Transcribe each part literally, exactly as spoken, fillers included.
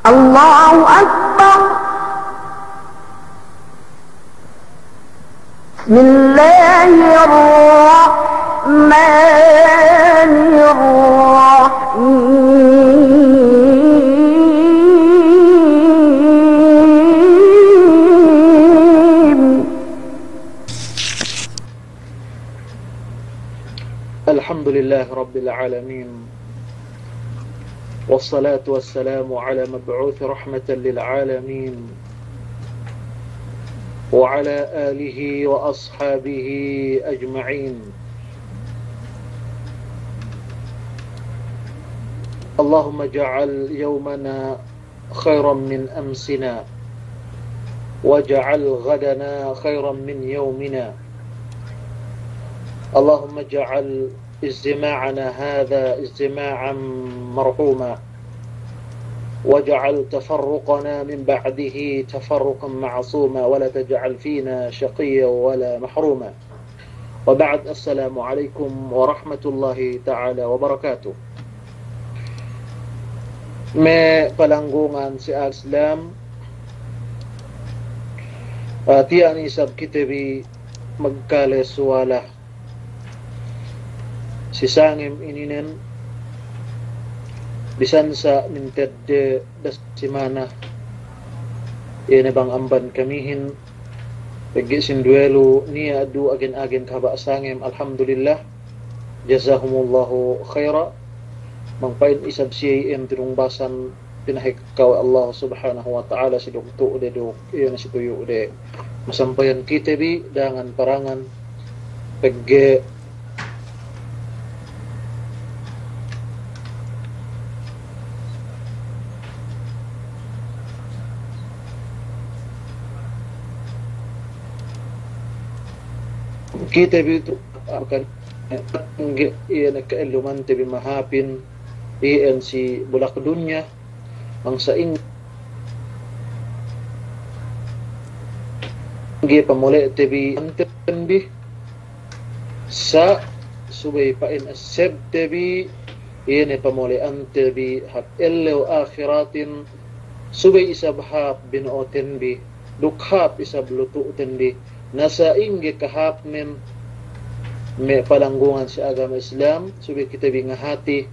الله أكبر. بسم الله الرحمن الرحيم. الحمد لله رب العالمين. والصلاة والسلام على مبعوث رحمة للعالمين وعلى آله وأصحابه أجمعين. اللهم اجعل يومنا خيرا من أمسنا، واجعل غدنا خيرا من يومنا. اللهم اجعل اجتماعنا هذا اجتماعا مرحوما، واجعل تفرقنا من بعده تفرقا معصوما، ولا تجعل فينا شقيا ولا محروما. وبعد، السلام عليكم ورحمة الله تعالى وبركاته. Me' palanggungan si Islam, ah, tiya' ne isab kite bi magkale suwala si sangem ininen, bisan sa' mintedde das simana, iye ne bang amban kamihin, pegge' sinduwe lu niya' du agen-agen kahaba' sangem, alhamdulillah, jazahumullahu khaira, bang pa'in isab siye iyan tinumbasan pinahekka we' Allah Subhanahu wa Ta'ala si duk tu'ude duk iye ne si tuyu'de. Masampayan kite bi dangan parangan pegge' kite bi tu' akan iye ne ka'ellumante bi mahāpin iyan si bulak dunya. Bang sa'ingge pamole'te bi anten bi, sa' subey pa'in essebte bi, iye ne pamole'ante bi hap ellew ahiratin, subey isab hāp bino'oten bi, duk hāp isab lutu'ten bi. Na sa'ingge kahāpnen, me' palanggungan si agama Islam, subey kite bi ngahati,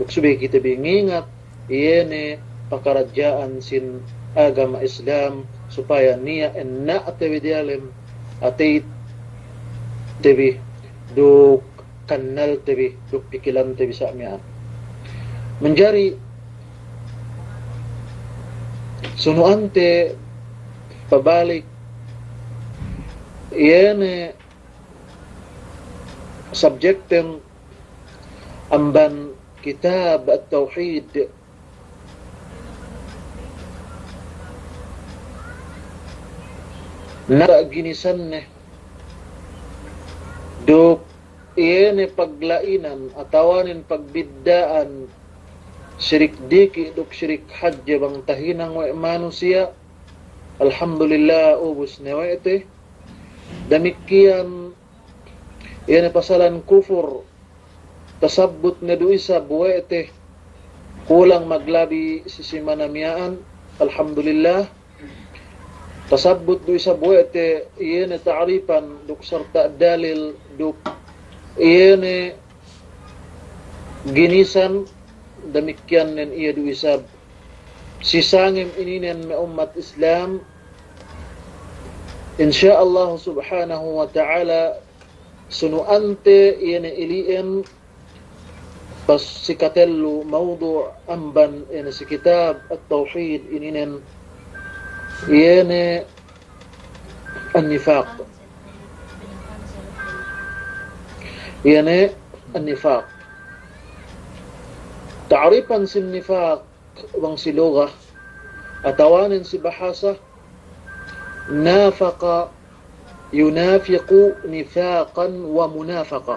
duk subey kite bi ngingat, iye ne pakaradja'an sin agama Islam, supaya niya' enna'te bi diyalem ateyte bi, duk kannalte bi, duk pikilante bi sa' miya'an. Manjari sunu'ante pabalik iye ne subjectten amban kitab At-Tawhid. Na ginisanne duk iye ne pagla'inan atawanen pagbidda'an sirik diki' duk sirik hadje bang tahinang we' manusiya'. Alhamdulillah, ubus ne we' te. Damikkiyan iye ne pasalan kufur, tasabbut ne du isab we' te kulang maglabi si simana miya'an, alhamdulillah. Tasabbut du isab we' te iye ne ta'rifan duk sarta' dalil duk iye ne ginisan, damikkiyan nen iye du isab si sangem ininen me' ummat Islam. Insya Allah subhanahu wa ta'ala, sunu'ante iye ne ili'en pas si katellu mawdu' amban iye ne si kitab At-Tawhid ininen, iye ne an-nifaq. Iye ne an-nifaq. Ta'rifan sin nifaq bang si lugha, atawanen si bahasa, nafaqa yunafiqu nifaqan wa munafaqa.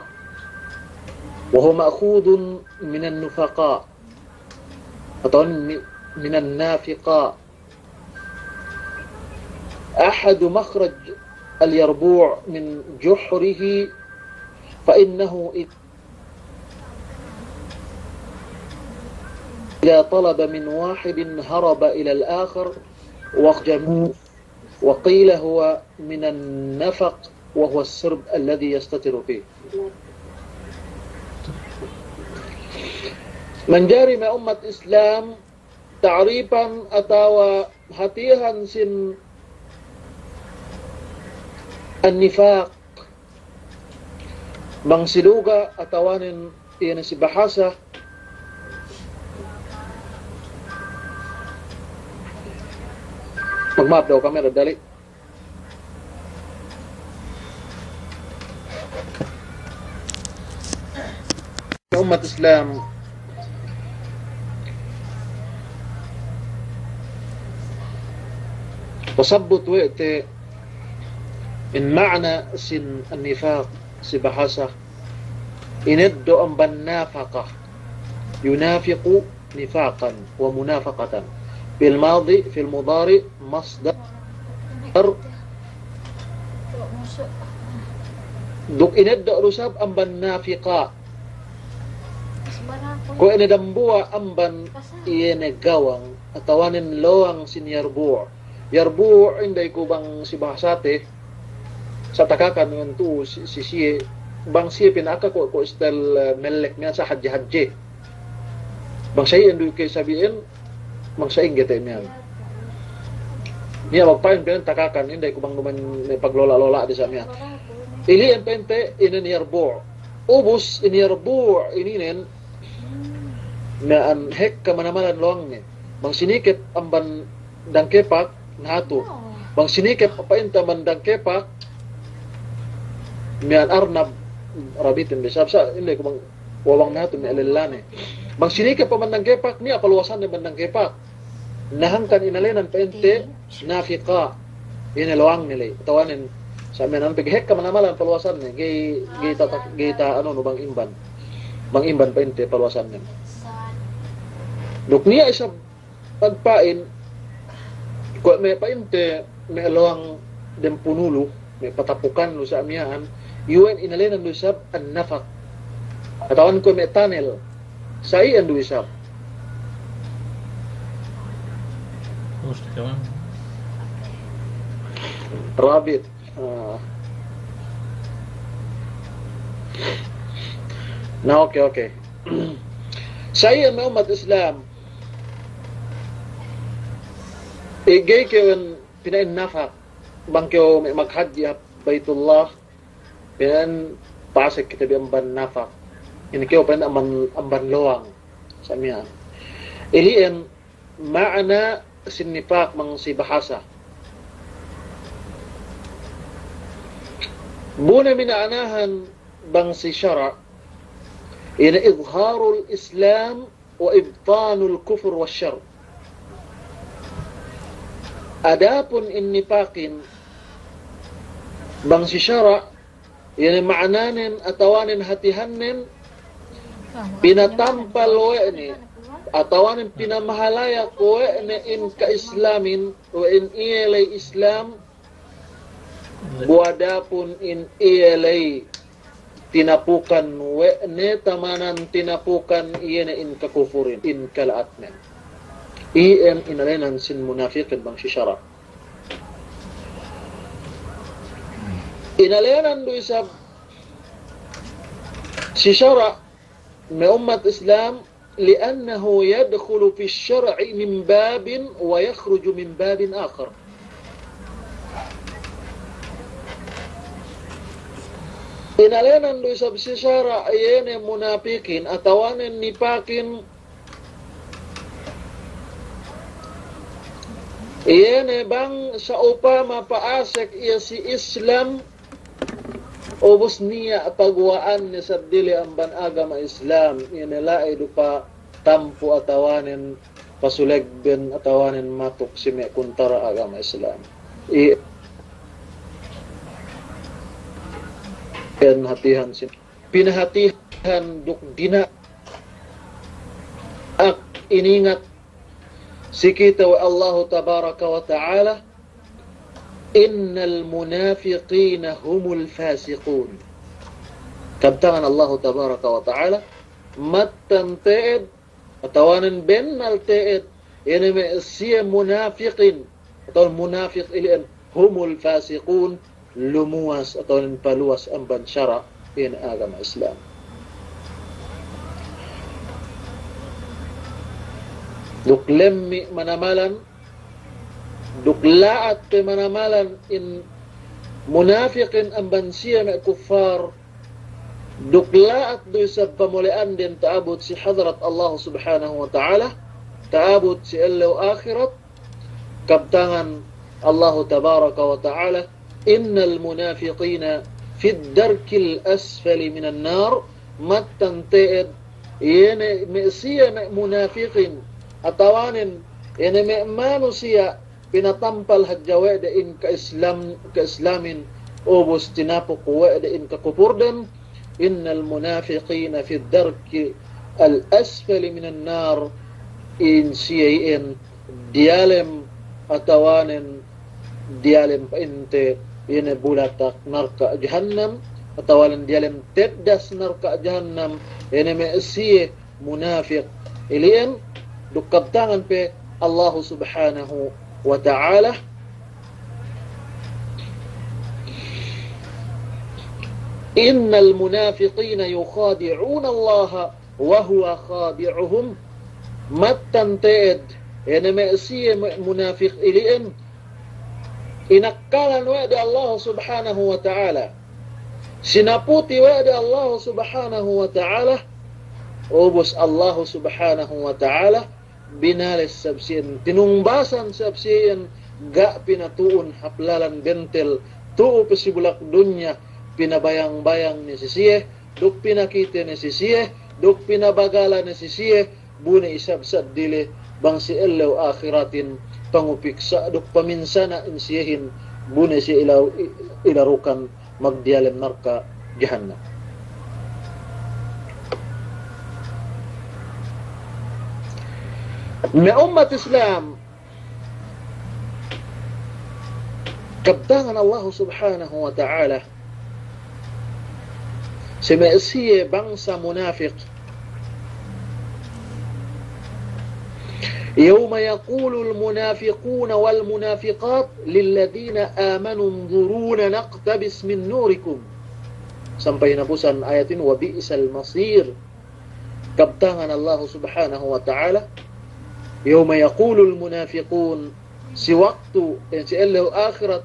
Wa huwa ma'khudhun minan nufaqa. Atawanen mi-, minan nafiqa. أحد مخرج اليربوع من جحره، فإنه إذ-، إذا طلب من واحد هرب إلى الآخر واخجم، وقيل هو من النفق وهو السرب الذي يستتر فيه. Manjari me' ummat Islam, ta'rifan atawa hatihan sin an-nifaq, bang si luga' atawanen iye ne si bahasa. Magma'ap daw kamera dali. Ummat Islam, tasabbut we' te in ma'na sin an-nifaq si bahasa, ineddo' amban nafaqa, yunafiqu nifaqan wa munafaqatan. Fil madi, fil mudari, masdar. Duk ineddo' du isab amban nafiqa. Kuwe' ne dambuwa' amban iye ne gawang, atawanen lowang sin yarbu'. Yarbu' inday ku bang si bahasate, sa' takakan ngan tu'u si, si siye, bang siye pina'aka kuwe', kuwe' style, eh, mellek miya'an sa' hadje-hadje. Bang sa' iyan du ke sabi'in, bang sa' ingge te miya'an. Niya' magpa'in pa'in takakan, inday ku bang duma'in me' paglola'-lola' de sa' miya'an. Ili'en pa'inte inin yarbu'. Ubus in yarbu' ininen, miya'an hekka manamalan lowangne. Bang sinikep amban dangkepak, nahatu. Bang sinikep pa'inte amban dangkepak, miya'an arnab, rabitin be. Sabab sa', inday ku bang wawang nahatu me' lellane. Bang sinikep amban dangkepak, niya' paluwasanne amban dangkepak. Na hangkan inēnan pa'inte nafiqa. Ine lowangne ley. Atawanen sa' miya'an pegge' hekka manamalan paluwasanne. Ga'i, ga'i ta, ga'i ta, anu, nu bang imban. Bang imban pa'inte paluwasanne. Duk niya' isab pagpa'in, kuwe' me' pa'inte, me' lowang dem punulu, me' patapukan lu sa' miya'an, iwen inēnan du isab an-nafaq. Atawanen kuwe' me' tunnel, sa' iyan du isab. Rabit. Ah. Na, oke, oke. Sa' iyan me' ummat Islam, ga'i kew pina'in nafaq, bang kew me' maghadji' hap Baitullah, pina'in pasek kite bi amban nafaq. Ine kew pa'in amban, amban lowang. Sa' miya'an. Ili'en ma'na sin nifaq bang si bahasa. Bu ne mina'anahan bang si sara', ine izharul Islam wa ibtanul kufr wa syarr. Adapun in nifaqin bang si sara', iye ne ma'nanen atawanen hatihannen, pinatampal we' ne, atawanen pinamahalayak we' ne in ka'islamin, we' in iye ley Islam, bu adapun in iye ley tinapukan we' ne tamanan tinapukan iye ne in kakufurin, in kala'atnen. Iyan inēnan sin munafikin bang si sara'. Inēnan du isab si sara' me' ummat Islam, li'annahu yadkhulu fi syar'i min babin wa yakhruju min babin akhar. Inēnan du isab si sara' iye ne munafikin atawanen nifaqin, iye ne bang sa'upama pa'asek iye si Islam, ubus niya' paguwa'anne seddili amban agama Islam, iye ne la'i du patampu atawanen pasulegben atawanen matuk si me' kuntara agama Islam. Iyan hatihan sin, pinahatihan duk dina'ak iningat si kite we' Allahu tabaraka wa ta'ala, innal munafiqina humul fasiqun. Kabtangan Allahu tabaraka wa ta'ala, mattan te'ed atawanen bennal te'ed, ine me' siye munafikin, atawanen munafik ili'en, humul fasiqun, lumuwas atawanen paluwas amban sara' in agama Islam. Duk lemmi' manamalan, duk la'at pe manamalan in munafikin amban siye me' kuffar, duk la'at du isab pamole'anden ta'abut si hadrat Allah Subhanahu wa Ta'ala, ta'abut si ellew ahirat, kabtangan Allahu tabaraka wa ta'ala, "Innal munafiqina fid darkil asfali minan nar," mattan te'ed, iye ne me' siye me' munafikin, atawanen, iye ne me' manusiya' pinatampal hadja we' de in ka-Islam, ka-Islamin, ubus tinapuk we' de in kakupurden, "Innal munafiqina fid darkil asfali minan nar," in siye iyan diyalem atawanen diyalem pa'inte ine bulatak narka' jahannam, atawanen diyalem teddas narka' jahannam, ine me' siye munafik ili'en, duk kabtangan pe Allahu Subhanahu wa Ta'ala, "Innal munafiqina yukhadi'una Allaha wa huwa khadi'uhum," mattan te'ed, ine me' siye me' munafik ili'en, inakkalan we' de Allahu Subhanahu wa Ta'ala, sinaputi we' de Allahu Subhanahu wa Ta'ala, ubus Allahu Subhanahu wa Ta'ala binales sab siyen, tinungbasan sab siyen, ga' pinatu'un hap lalan bentel, tu'u pe si bulak dunya, pinabayang-bayang ne si siye, duk pinakite ne si siye, duk pinabagala ne si siye, bu ne isab seddili, bang si ellew ahiratin, pangupiksa' duk paminsana' in siyehin, bu ne siye ila-, ilarukan magdiyalem narka' jahannam. Me' ummat Islam, kabtangan Allahu Subhanahu wa Ta'ala, si me' siye bangsa munafik, "Yawma yaqulul munafiquna wal munafiqat lilladhina amanu unzuruna naqtabis min nurikum." Sampay hinapusan ayatin, "Wa bi'sal masir." Kabtangan Allahu Subhanahu wa Ta'ala, "Yawma yaqulul munafiqun," si waktu, eh, si ellew ahirat,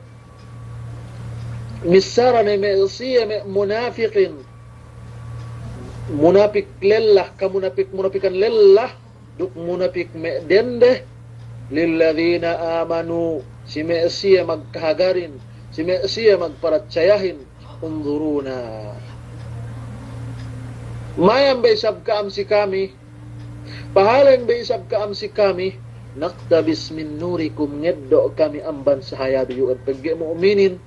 missara ne me' siye me' munafikin, munafik lella, kamunafik-munafikan lella, duk munafik me' dende, "Lilladhina amanu," si me' siye magkahagarin, si me' siye magparatsayahin, "Unzuruna." Mayam be isab ka'am si kami, pahaleng be isab ka'am si kami, "Naqtabis min nurikum," ngeddo' kami amban sahayadu yu'en. Pegge' mu'minin,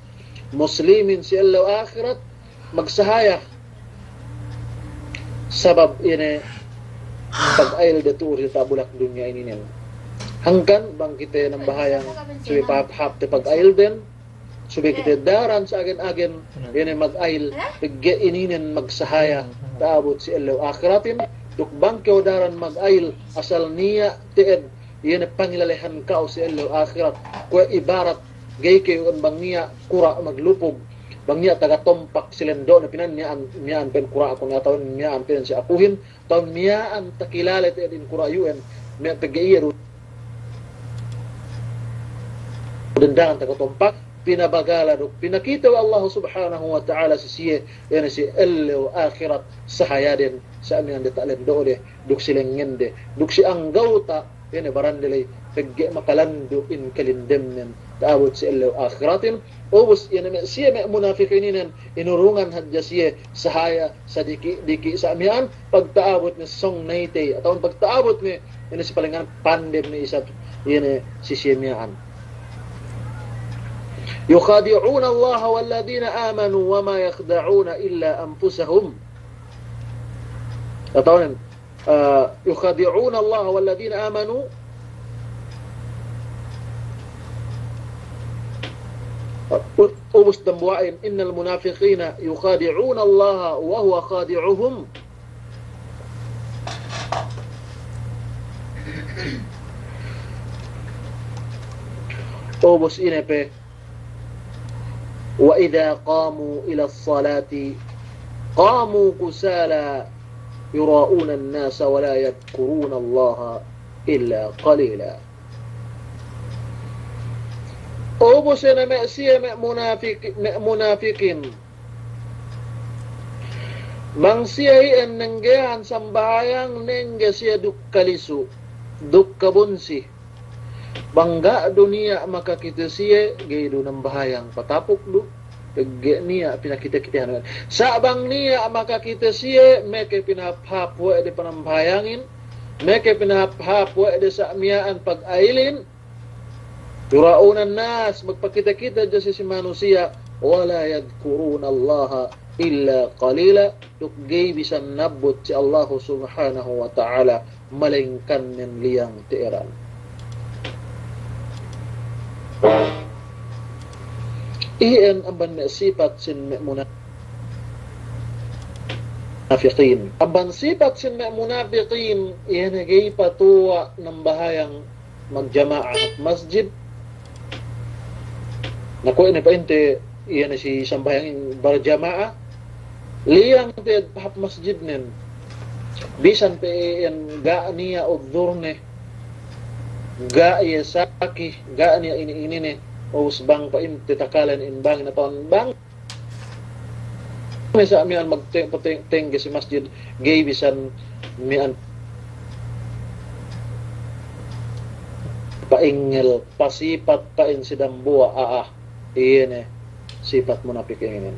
muslimin si ellew ahirat, magsahaya. Sabab ine pag'ayil de tu'u diyata' bulak dunya ininen. Hangkan bang kite nambahayang subey pahāp-hāp te pag'ayilden, subey kite daran sa'agen-agen ine mag'ayil, pegge' ininen magsahaya ta'abut si ellew ahiratin, duk bang kew daran mag'ayil asal niya' te'ed, iye ne pangilalehan ka'u si ellew ahirat, kuwe' ibarat ga'i kew iyan bang niya' kura' maglupug, bang niya' taga tompak si lendo'ne pina'in miya'an, miya'an pen kura'kun, atawa miya'an pen si akuhin, atawa miya'an takilale te'ed in kura' yu'en, me' pegge' iye du dendangan taga tompak, pinabagala duk pinakite we' Allahu Subhanahu wa Ta'ala si siye, iye ne si ellew ahirat sahayaden, sa' miya'an diyata' lendo'de, duk si lengngende, duk si anggawta' ine barande ley, pegge' makalandu' in kalindemnen ta'abut si ellew ahiratin. Ubus ine me' siye me' munafikin inen, inurungan hadja siye sahaya sadiki'-diki' sa' miya'an, pagta'abut ne sōng naytey, atawa pagta'abut ne ine si palengngan, pandem ne isab ine si siye miya'an. "Yukhadi'una Allaha walladhina amanu wa ma yakhda'una illa anfusahum." Atawa nen, ah, "Yukhadi'una Allaha walladhina amanu." U-, ubus dambuwa'in, "Innal munafiqina yukhadi'una Allaha wa huwa khadi'uhum." Ubus ine pe, وإذا قاموا إلى الصلاة قاموا كسالى يراءون الناس ولا يذكرون الله إلا قليلا. Ubus ine me' siye me' munafik-, me' munafikin. Bang siye iyan nenggehan sambahayang nengge siye duk kalisu, duk kabunsi. Bang ga' du niya' makakite siye, ga'i du nambahayang patapuk du, pegge' niya' pinakite-kitehan we'. Sa' bang niya' makakite siye, meke pinahāp-hāp we' de panambahayangin, meke pinahāp-hāp we' de sa' miya'an pag'ailin, يراءون الناس, magpakite-kite hadja si, si manusiya', ولا يذكرون الله إلا قليلا, duk ga'i bisan nabbut si Allahu Subhanahu wa Ta'ala, malaingkan nen liyang te'eran. Iyan amban me' sipat sin me' munafikin. Amban sipat sin me' munafikin, iyan ga'i patuwa' nambahayang magjama'a hap masjid. Na kuwe' ne pa'inte, iye ne si sambahayang barjama'a, liyang te hap masjidnen. Bisan pe iyan ga' niya' udhurne, ga' iye saki, ga' niya' ini-inine, ubus bang pa'inte takalen in bangin atawa bang Masa' miya'an magte-, pateng-, tengge si masjid, ga'i bisan miya'an pa'ingel, pasipat pa'in si dambuwa', a'a, iye ne sipat munapik inin.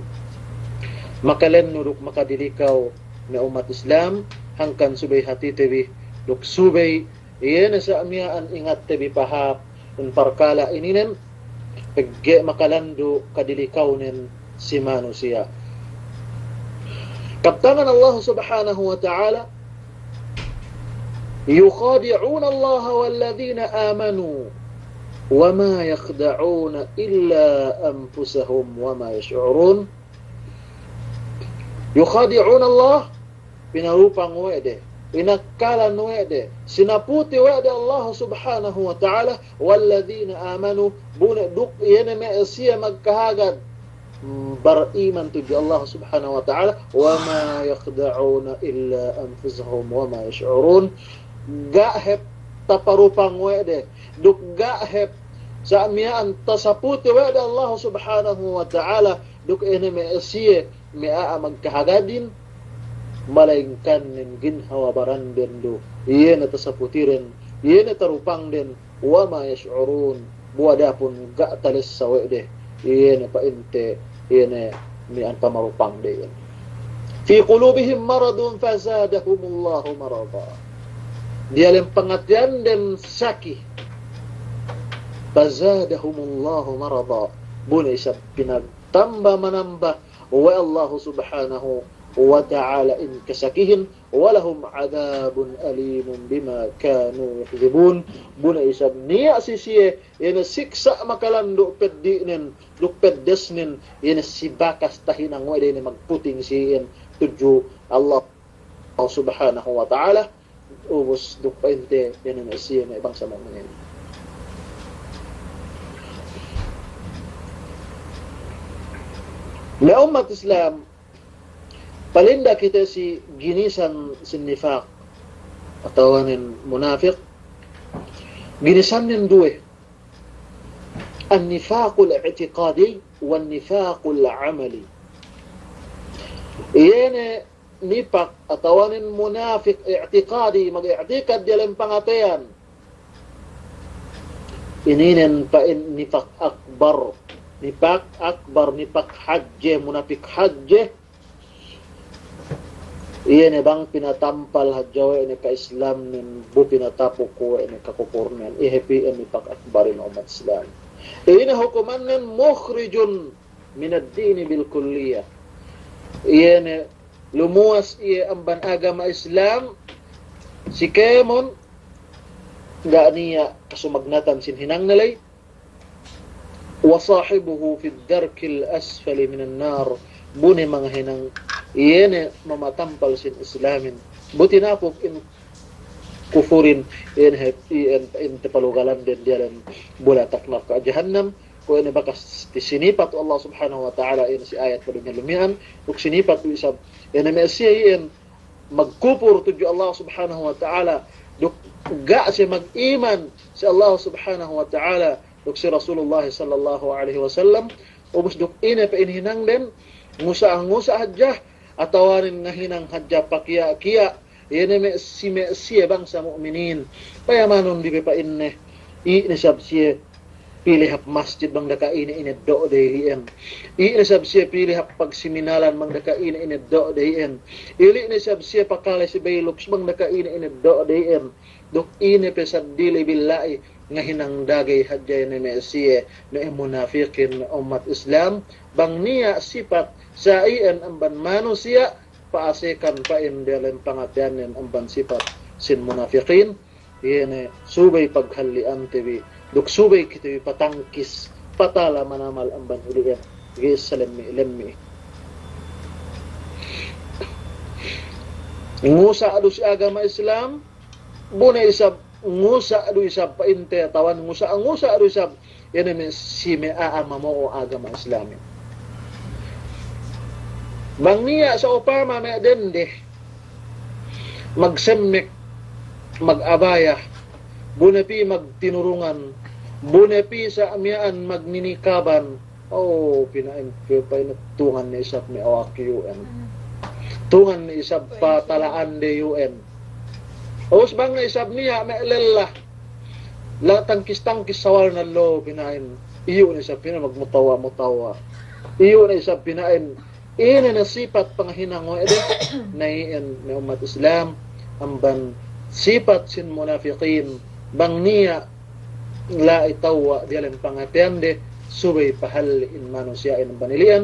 Makalennu duk makadilikaw me' ummat Islam, hangkan subey hatite bi, duk subey, iye ne sa' miya'an ingatte bi pahāp, in parkala' ininen, pegge' makalandu' kadilikawnen si manusiya'. Kabtangan Allah Subhanahu wa Ta'ala, يخادعون الله والذين آمنوا وما يخدعون إلا أنفسهم وما يشعرون. يخادعون الله, pinarupang we' de, inakkalan we' de, sinaputi we' de Allah Subhanahu wa Ta'ala, والذين آمنوا, bu ne duk iye ne me' siye magkahagad, mm, bariman tudju Allah Subhanahu wa Ta'ala, وما يخدعون إلا أنفسهم وما يشعرون. Ga' hep taparupang we' de, duk ga' hep sa' miya'an tasaputi we' de Allah Subhanahu wa Ta'ala, duk iye ne me' siye me' a'a magkahagadin, malayingkan nen ginhawa baranden du, iye ne tasaputiren, iye ne tarupangden, وما يشعرون, bu adapun ga' talessa we' de, iye ne pa'inte, iye ne miya'an pamarupangde iyan. في قلوبهم مرض فزادهم الله مرضا. Diyalem pangateyanden saki, فزادهم الله مرضا, bu ne isab pinagtamba-manamba we' Allahu Subhanahu wa Ta'ala in kasakihin, ولهم عذاب أليم بما كانوا يكذبون. Bu ne isab niya' si siye, iye ne siksa' makalandu' peddi'nen, duk peddesnen, iye ne si bakas tahinang we' de iye ne magputing si iyan tudju Allah Subhanahu wa Ta'ala, ubus duk pa'inte, iye ne me' siye me' bangsa mu'minin. Me' ummat Islam, palinda kite si ginisan sin nifaq, atawanen munafik, ginisannen duwe, النفاق الاعتقادي والنفاق العملي. Iye ne nifaq atawanen munafik i'tiqadi, mag-i'tiqad diyalem pangateyan. Ininen pa'in nifaq akbar. Nifaq akbar, nifaq hadje, munafik hadje. Iye ne bang pinatampal hadja we' ne ka'islamnen, bu pinatapuk we' ne kakupurnen. Iye hep iye nifaq akbarin ummat Islam. Iye ne hukumannen مخرج من الدين بالكلية. Iye ne lumuwas iye amban agama Islam si kēmon, ga' niya' kasumagnatan sin hinangne ley. وصاحبه في الدرك الأسفل من النار. Bu ne mangahinang iye ne mamatampal sin Islamin, bu tinapuk in kufurin, iyan hep, iyan, iyan te palugalanden diyalem bulatak narka' jahannam, kuwe' ne bakas ti sinipat Allah Subhanahu wa Ta'ala iyan si ayat padunya lumiyan, duk sinipat du isab, iyan me' siye iyan magkupur tudju Allah Subhanahu wa Ta'ala, duk ga' siye magiman si Allah Subhanahu wa Ta'ala, duk si Rasulullah sallallahu alaihi wasallam, ubus duk ine pe in hinangden, ngusa'-ngusa' hadja, atawanen ngahinang hadja pakiya'-kiya', iye ne me' si, me' siye bangsa mu'minin. Payamanun bi pe pa'inne, i' ne sab siye pī la'i hap masjid bang daka ine-ine do' de ili'en. I' ne sab siye pī la'i hap pagsiminalan bang daka ine-ine do' de iyan. Ili' ne sab siye pakale si Velux bang daka ine-ine do' de iyan. Duk ine pe saddili billa'i ngahinang dagey hadja ine me' siye, me' munafikin, me' ummat Islam, bang niya' sipat sa iyan amban manusiya', pa'asekan pa'in diyalem pangateyannen amban sipat sin munafikin, iye ne subey paghalli'ante bi, duk subey kite bi patangkis, patala manamal amban ili'en, ga'i sa lemmi'-lemmi'. Ngusa' du si agama Islam, bu ne isab ngusa' du isab pa'inte tawan ngusa', ngusa' du isab iye ne me' si me' a'a mamo'o agama Islamin. Bang niya' sa upama me' dende magsemmek, magabaya, bu ne pī magtinurungan, bu ne pī sa miya'an magninikaban, o, pina'in, pina'in tungan ne isab me' awak iyu'en. Tungan ne isab patala'ande iyu'en. Ubus bang ne isab niya' me' lella, la tangkis-tangkis sawal ne lo pina'in. Iyu' ne isab pina'in magmutawa-mutawa. Iyu' ne isab pina'in. Ine ne sipat pangahinang we' de, na iyan me' ummat Islam, amban sipat sin munafikin, bang niya' la'i tewwa' diyalem pangateyande, subey pahalli' in manusiya'in amban ili'en,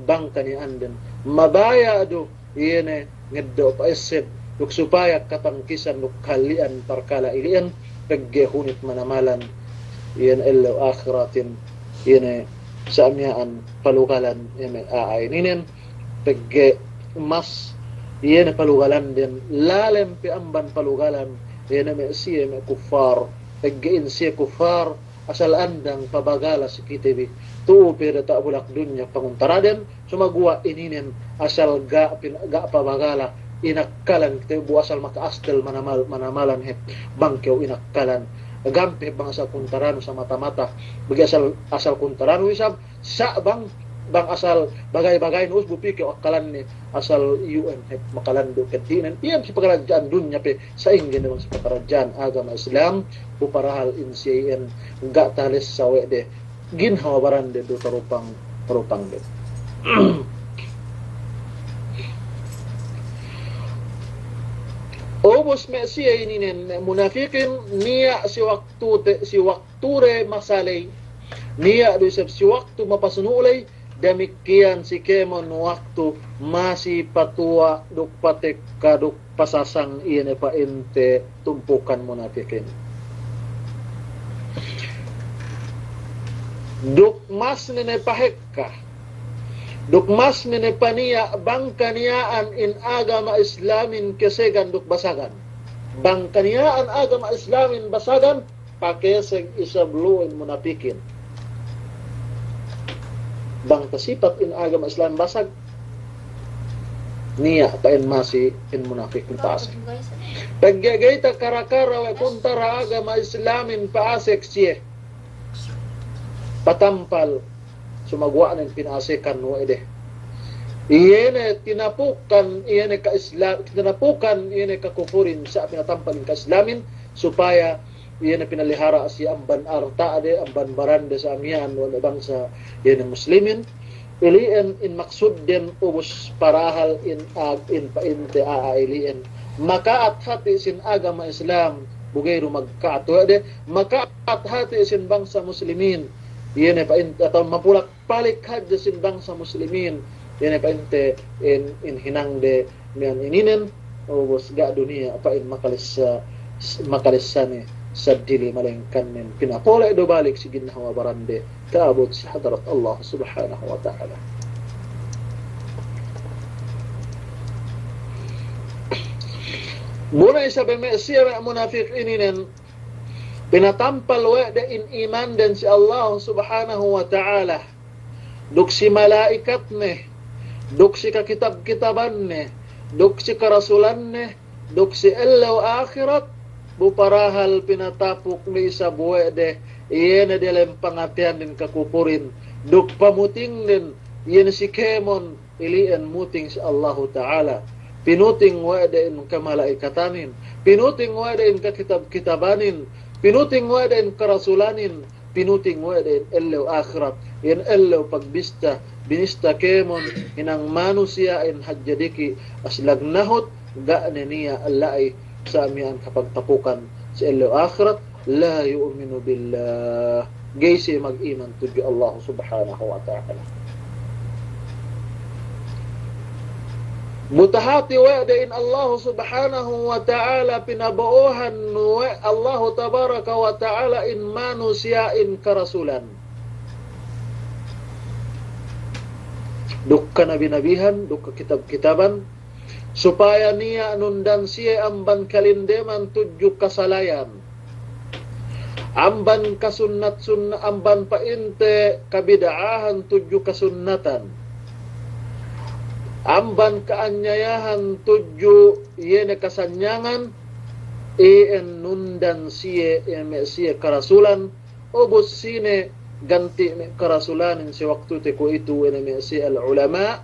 bang kaniya'anden mabaya' du, iye ne ngeddo' pa'esseb, duk supaya katangkisan duk halli'an parkala' ili'en, pegge' hunit manamalan, iye ne ellew ahiratin, iye ne sa' miya'an palugalan, iye ne a'a ininen, pegge' mas, iye ne palugalanden, lalem pe amban palugalan, iye ne me' siye me' kuffar, pegge' in siye kuffar, asal andang pabagala si kite bi. Tu'u pe diyata' bulak dunya panguntaraden, sumaguwa' ininen asal ga' pin-, ga' pabagala, inakkalan kite bu asal maka'astel manamal-, manamalan hep bang kew inakkalan. Gampe bang asal kuntaranu samata-mata, bagi asal, asal kuntaranu isab, sa' bang, bang asal bagay-bagay nus bu pī kew akkalanne, asal iyu' en hep makalandu' keddi'nen, iyan si pakaradja'an dunya pe, sa'ingge ne bang si pakaradja'an agama Islam, bu parahal in siye iyan ga' talessa we' de, ginhawa barande du tarupang, tarupangde. Ubus me' siye ininen, me' munafikin, niya' si waktute, si waktude masa ley, niya' du isab si waktu mapasunu' ley, damikkiyan si kēmon waktu masi patuwa' duk patekka duk pasasang iye ne pa'inte tumpukan munafikin. Duk mas ne ne pahekka, duk mas ne ne paniya' bang kaniya'an in agama Islamin kesegan duk basagan. Bang kaniya'an agama Islamin basagan, pakeseg isab lu'u in munapikin. Bang tasipat in agama Islam basag, niya' pa'in masi in munapikin paseg. Pegge' ga'i takara-kara we' kuntara agama Islamin paseg siye. Patampal sumaguwa' nen pinasekan we' de. Iye ne tinapukan, iye ne ka-Isla-, tinapukan, iye ne kakupurin sa' pinatampal in ka-Islamin, supaya iye ne pinalihara' siye amban arta'de, amban barande sa' miya'an we' ne bangsa iye ne Muslimin. Ili'en in maksudden ubus parahal in ag-, in pa'inte a'a ili'en. Maka'at hati' sin agama Islam, bu ga'i du magka'at we' de, maka'at hati' sin bangsa Muslimin. Iye ne pa'in, atawa mapulak palik hadja sin bangsa Muslimin, iye ne pa'inte in, in hinangde miya'an ininen, ubus ga' du niya' pa'in makalessa, makalessa ne saddili malengkan nen pinapole' du balik si ginhawa barande ta'abut si hadarat Allah Subhanahu wa Ta'ala. Bu ne isab me' siye me' munapikin inin, pinatampal we' de in imanden si Allah Subhanahu wa Ta'ala, duk si mala'ikatne, duk si kakitab-kitabanne, duk si karasulanne, duk si ellew ahirat, bu parahal pinatapuk ne isab we' de, iye ne delem pangateyanin kakupurin, duk pamutingnen, iye ne si kēmon, ili'en muting si Allahu Ta'ala. Pinuting we' de in kamala'ikatanin, pinuting we' de in kakitab-kitabanin, pinuting we' de in karasulanin, pinuting we' de in ellew ahirat, in ellew pagbista, binista kēmon, hinang manusiya'in hadja diki' aslag nahut, ga' ne niya' la'i sa' miya'an kapagtapukan si ellew ahirat, la yu'minu billah. Ga'i siye mag'iman tudju Allah Subhanahu wa Ta'ala. Bu tahati we' de in Allah Subhanahu wa Ta'ala pinabo'ohan we' Allah Tabaraka wa Ta'ala in manusiya'in karasulan, duk kanabi-nabihan, duk kakitab-kitaban, supaya niya' nundan siye amban kalindeman tudju kasalayan, amban kasunnat-sunna-, amban pa'inte kabida'ahan tudju kasunnatan, amban ka'anyayahan tudju iye ne kasanyangan, iyan nundan siye, iye me' siye karasulan, ubus sine ganti' me' karasulanin si waktute kuwe'itu, iye ne me' siye al-ulama',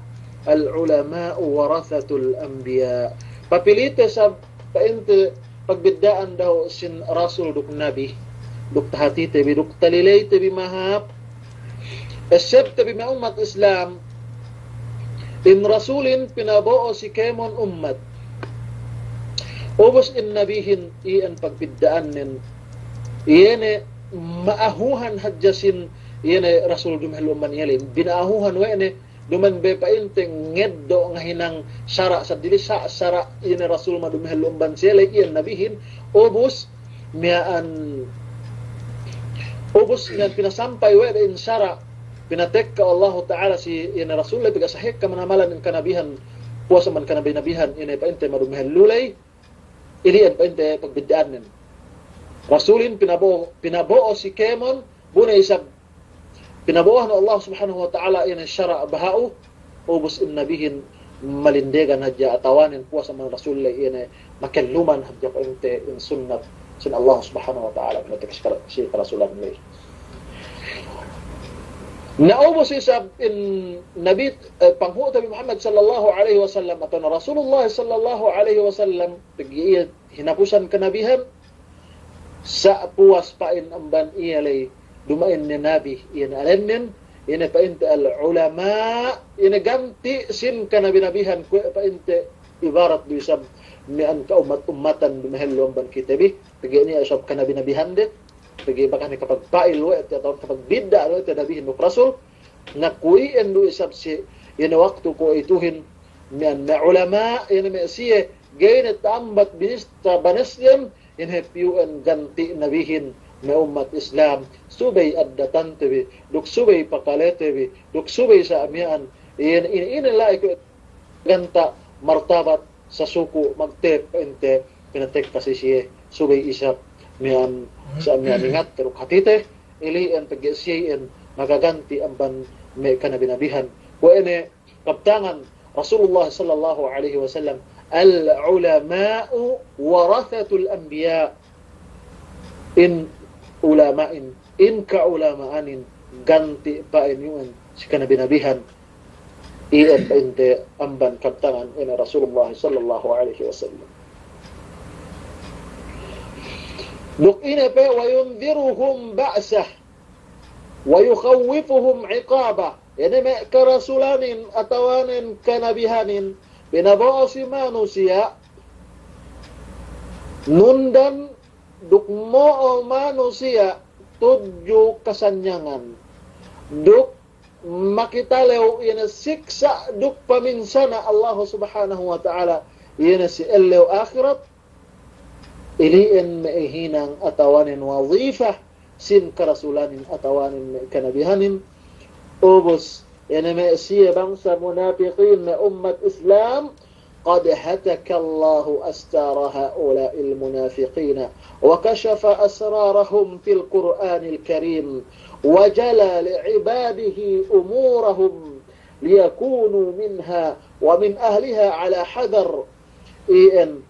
al-ulama'u warathatul anbiya'. Papilite sab pa'inte pagbidda'an dahu' sin rasul duk nabi, duk tahatite bi, duk talileyte bi mahāp, essebte bi me' ummat Islam, in rasulin pinabo'o si kēmon ummat. Ubus in nabihin iyan pagbidda'annen, iye ne ma'ahuhan hadja sin, iye ne rasul dumehellu amban iye ley, bina'ahuhan we' ne, duma'in be pa'inte ngeddo' ngahinang sara' seddili sa-, sara' iye ne rasul madumehellu amban siye ley iyan nabihin, ubus miya'an, ubus miya'an pinasampay we' de in sara' pinatekka Allahu Ta'ala si iye ne rasul ley, pegge' sa ekka manamalan in kanabihan, puwas amban kanabi-nabihan, iye ne pa'inte madumehellu ley, ili'en pa'inte pagbidda'annen. Rasulin pinabo'o, pinabo'o si kēmon, bu ne isab pinabo'ohan Allah Subhanahu wa Ta'ala iye ne sara' baha'u, ubus in nabihin malindegan hadja atawanen puwas amban rasul ley iye ne makelluman hadja pa'inte in sunnat sin Allah Subhanahu wa Ta'ala pinatekka si kar-, si karasulan ley. Na ubus isab in nabi, eh, panghu'te bi Muhammad sallallahu alaihi wasallam atawa Rasulullah sallallahu alaihi wasallam, pegge' iye hinapusan kanabihan, sa' puwas pa'in amban iye ley, duma'in ne nabi, iye ne alennen, iye ne pa'inte al-ulama', iye ne ganti' sin kanabi-nabihan, kuwe' pa'inte ibarat du isab miya'an ka'ummat-ummatan dumehellu amban kite bi, pegge' niya' isab kanabi-nabihande, pegge' bakas ne kapagpa'il we' te atawa kapagbidda' we' te nabihin duk rasul, na kuwe' iyan du isab si, iye ne waktu kuwe'ituhin, miya'an me' ulama', iye ne me' siye, ga'i ne ta'ambat binista banesden, in hep iyu'en ganti' nabihin me' ummat Islam, subey addatante bi, duk subey pakalete bi, duk subey sa' miya'an, in, in, ine la'i kuwe' ganta' martabat sasuku' magtep pa'inte pinatekka si siye, subey isab miya'an sa' miya'an ingatte duk hatite, ili'en pegge' siye iyan makaganti' amban me' kanabi-nabihan. Kuwe' ine kabtangan Rasulullah sallallahu alaihi wasallam, "Al-ulama'u warathatul anbiya." In ulama'in, in ka'ulama'anin, ganti' pa'in iyu'en si kanabi-nabihan, iyan pa'inte amban kabtangan ine Rasulullah sallallahu alaihi wasallam. Duk ine pe, "Wa yundhiruhum ba'sah, wa yukhawwifuhum iqabah." Ine me' karasulanin atawanen kanabihanin, pinabo'o si manusiya', nundan duk mo'o manusiya' tudju kasanyangan, duk makitalew ine siksa' duk paminsana' Allahu Subhanahu wa Ta'ala, ine si ellew ahirat, ili'en me' hinang atawanen wazifa sin karasulanin atawanen me' kanabihanin. Ubus, ine me' siye bangsa munapikin me' ummat Islam, قد هتك الله أستار هؤلاء المنافقين وكشف أسرارهم في القرآن الكريم وجلى لعباده أمورهم ليكونوا منها ومن أهلها على حذر. Iyan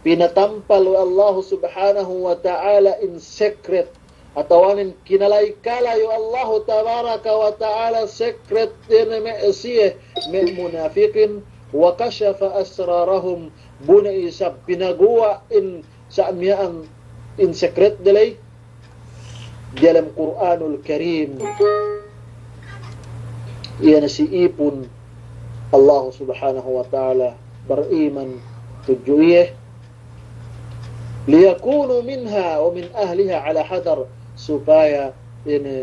pinatampal we' Allahu Subhanahu wa Ta'ala in secret, atawanen kinalay-kalay we' Allahu Tabaraka wa Ta'ala secret dine me' siye, me' munafikin, wa kashafa asrarahum, bu ne isab pinaguwa' in sa' miya'an in secret de ley, diyalem Kur'anul Karim. Iye ne si ipun Allahu Subhanahu wa Ta'ala bariman tudju iye. Liyakunu minha wa min ahliha ala hadar, supaya iye ne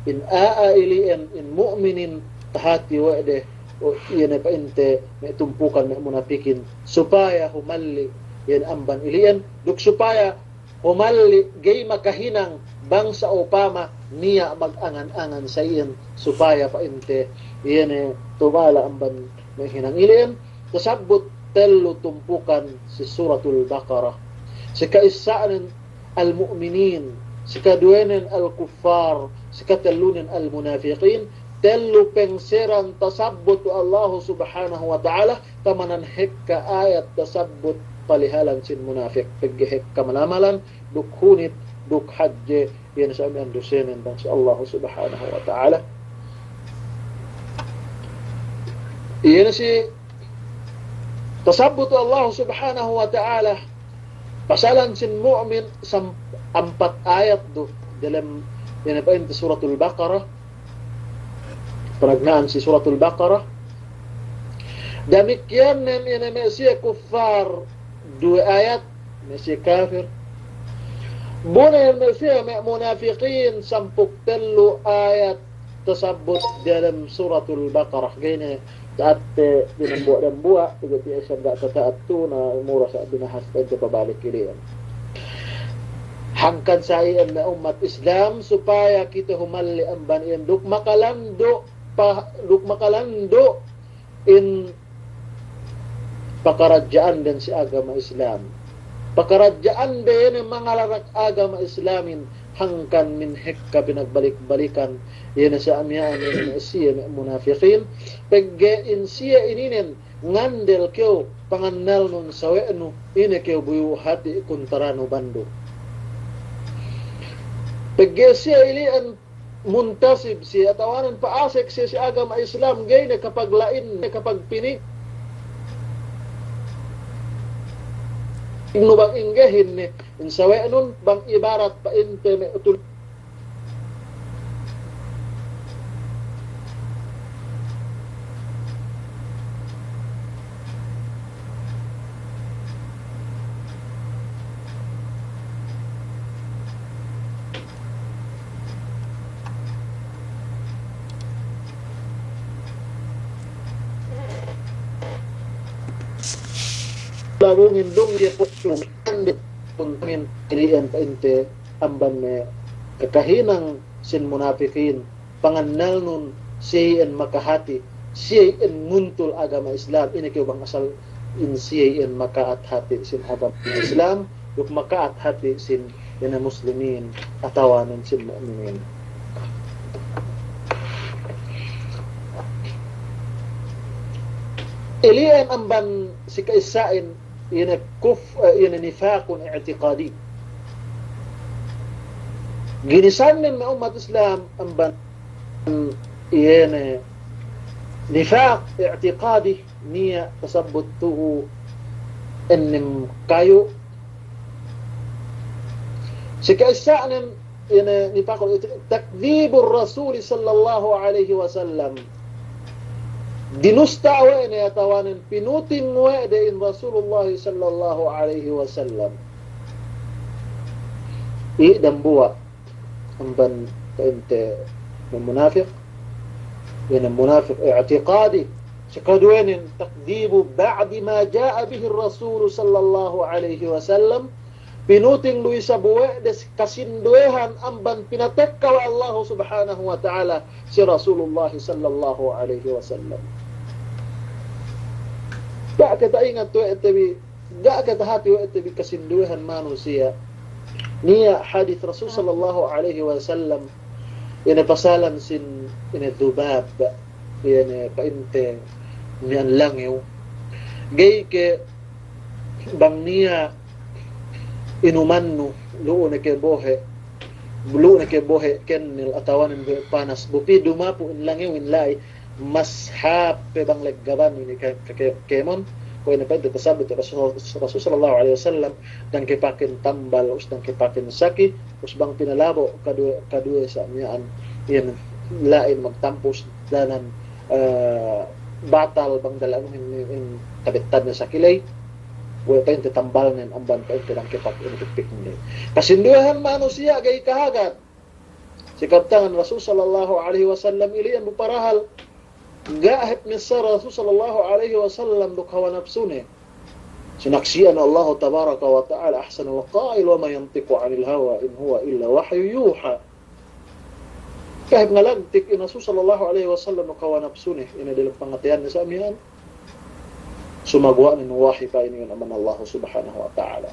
in a'a ili'en in mu'minin tahati we' de, o, iye ne pa'inte me' tumpukan me' munafikin, supaya humalli iye ne amban ili'en, duk supaya humalli ga'i makahinang bang sa'upama niya' magangan-angan sa iyan supaya pa'inte iye ne tubala' amban me' hinang ili'en. Tasabbut tellu tumpukan si Suratul Baqarah. Si ka'issa'nen al-mu'minin, si kaduwenen al-kuffar, si katellunen al-munafiqin. Tellu pengseran tasabbut we' Allahu Subhanahu wa Ta'ala, tamanan hekka ayat tasabbut palihalan sin munafik, pegge' hekka malamalan, duk hunit, duk hadje, iyan sa' miya'an dusenen bang si Allahu Subhanahu wa Ta'ala. Iyan si tasabbut we' Allahu Subhanahu wa Ta'ala pasalan sin mu'min sam-, ampat ayat du diyalem, iyan pa'inte Suratul Baqarah, panagna'an si Suratul Baqarah. Damikkiyan ne iyan me' siye kuffar duwe ayat, me' siye kafir. Bu ne me' siye me' munafikin sampū' tellu ayat tasabbut diyalem Suratul Baqarah. Ga'i ne ta'atte dinambuwa'-dambuwa', pegge' tiya' isab ga' tata'at tu, na mura sa' binahas pa'inte pabalik ili'en. Hangkan sa' iyan me' ummat Islam supaya kite humalli amban iyan duk makalandu', pa-, duk makalandu' in pakaradja'anden si agama Islam. Pakaradja'ande iye ne mangalarak agama Islamin, hangkan min hekka pinagbalik-balikan, iye ne sa' miya'an iye ne siye me' munafikin, pegge' in siye ininen ngandel kew pangannalnun sawe'nu, ine kew buyu' hati' kuntaranu bandu. Pegge' siye ili'en muntasib siye, atawanen pa'asek siye si agama Islam, ga'i ne kapagla'in, ne kapagpini'. Inu bang inggehin ne, in sawe'nun bang ibarat pa'inte me' utul. Labungin dum iye pu'un ande puntamin ili'en pa'inte amban me' kakahinang sin munafikin. Pangannalnun siye iyan makahati', siye iyan nguntul agama Islam, ine kew bang asal in siye iyan maka'at hati' sin agama Islam, duk maka'at hati' sin ine muslimin, atawanen sin mu'minin. Ili'en amban si ka'issa'in, ine kuf-, eh, ine nifaqun i'tiqadi. Ginisannen me' ummat Islam amban ine nifaq i'tiqadi niya' tasabbut tu'u ennem kayu'. Si ka'issa'nen ine nifaqul i'tiqadi, takdhibur Rasuli sallallahu alaihi wasallam. Dinusta' we' ne atawanen pinuting we' de in Rasulullah sallallahu alaihi wasallam. I' dambuwa' amban pa'inte me' munafik, ine munafik i'tiqadi. Si kaduwenen takdhibu ba'di ma ja'a bihi Rasul sallallahu alaihi wasallam. Pinuting du isab we' de si kasinduwehan amban pinatekka we' Allahu Subhanahu wa Ta'ala si Rasulullah sallallahu alaihi wasallam. ga' ke ta'ingat we' te bi, ga' ke tahati we' te bi kasinduwehan manusiya'. Niya' hadis Rasul sallallahu alaihi wasallam, ine pasalan sin ine dhubab, ine pa'inte miya'an langew. Ga'i ke bang niya' inumannu, lu'u ne ke bohe', lu'u ne ke bohe' kennel atawa ne bohe' panas, bu pī dumapu' in langew in la'i, mas hāp pe bang leggaban inin ke, ke, ke, kēmon, kuwe' ine pa'inte tasabbut Rasul, Rasul sallallahu alaihi wasallam, dangkepakin tambal, ubus dangkepakin saki, ubus bang pinalabo' kaduwe, kaduwe sa' miya'an, in la'in magtampu' danan, eh, batal bang dalanuhin in, in tabettadne saki ley, we' pa'inte tambalnen amban pa'inte dangkepak in pepikne. Kasinduwehan manusiya' ga'i kahagad. Si kabtangan Rasul sallallahu alaihi wasallam ili'en bu parahal ga' hep missā Rasul sallallahu alaihi wasallam duk hawa napsune. Sinaksi'an Allahu tabaraka wa ta'ala ahsanul qail, wa ma yantiqu anil hawa in huwa illa wahyu yuha. Ga' hep ngalagtik in Rasul sallallahu alaihi wasallam duk hawa napsune, ine dalem pangateyanne sa' miya'an. Sumaguwa' inin wahi pa'in iyan amban Allahu subhanahu wa ta'ala.